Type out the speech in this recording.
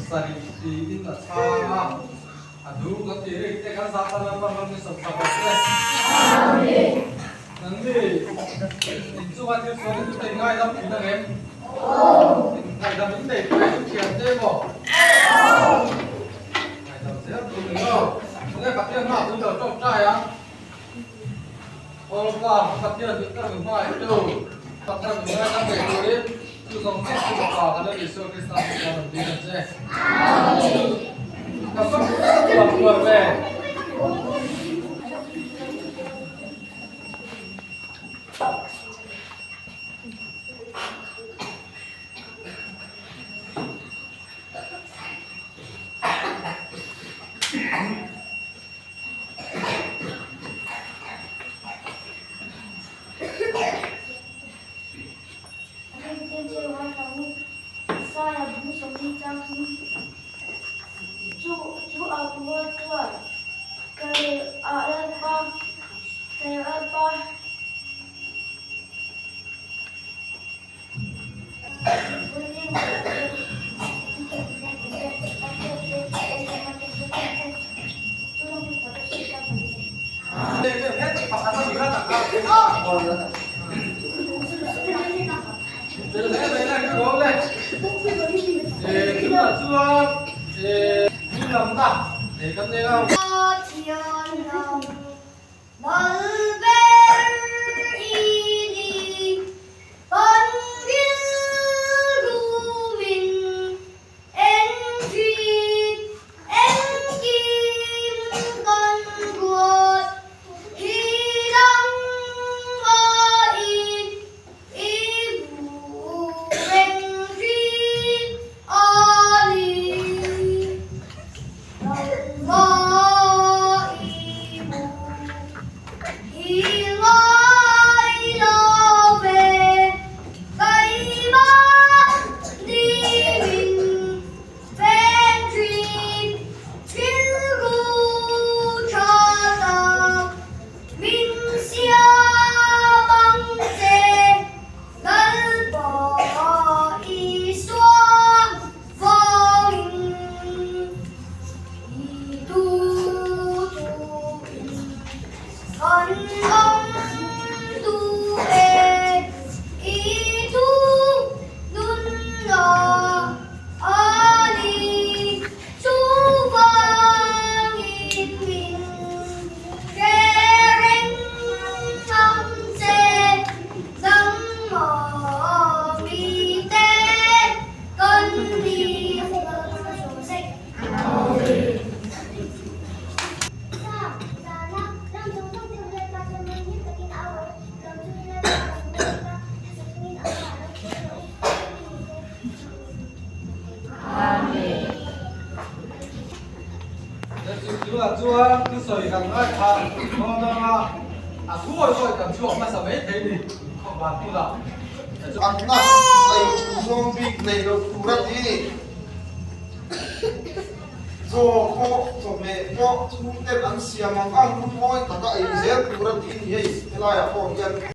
Sarih tiin a chhang a, a duh kan tih rik te kan zah tan Lalpan ram ni sawmsak rawh se. Nangni in chunga thil sual in te ngaidam thin ang em? In ngaihdam in nei tawh em thian te maw? Ngaihdam zel tur ni lo. Tunge Pathian hma pui lo tawngtai ang? Aw Pa, Pathian duh tak min hmangaih tu, Pathian min ngaidam ngei turin chu zawng zawng chu Fapa kan Lal Isua Krista hming chuan rawn dil ang che. Amen. Ka fak kuar kuar ve. Tunah chuan thusawi kan ngaithla dawn anga a thuawi pawh kan chhuak hmasa mai thei ni khawp van tunah. Anna ei zawng bik nei lo tur a ti ni. Chaw pawh, chawhmeh pawh chhungten an siam ang ang lungawi taka ei zel tur a ti ni hei helaiah pawh hian.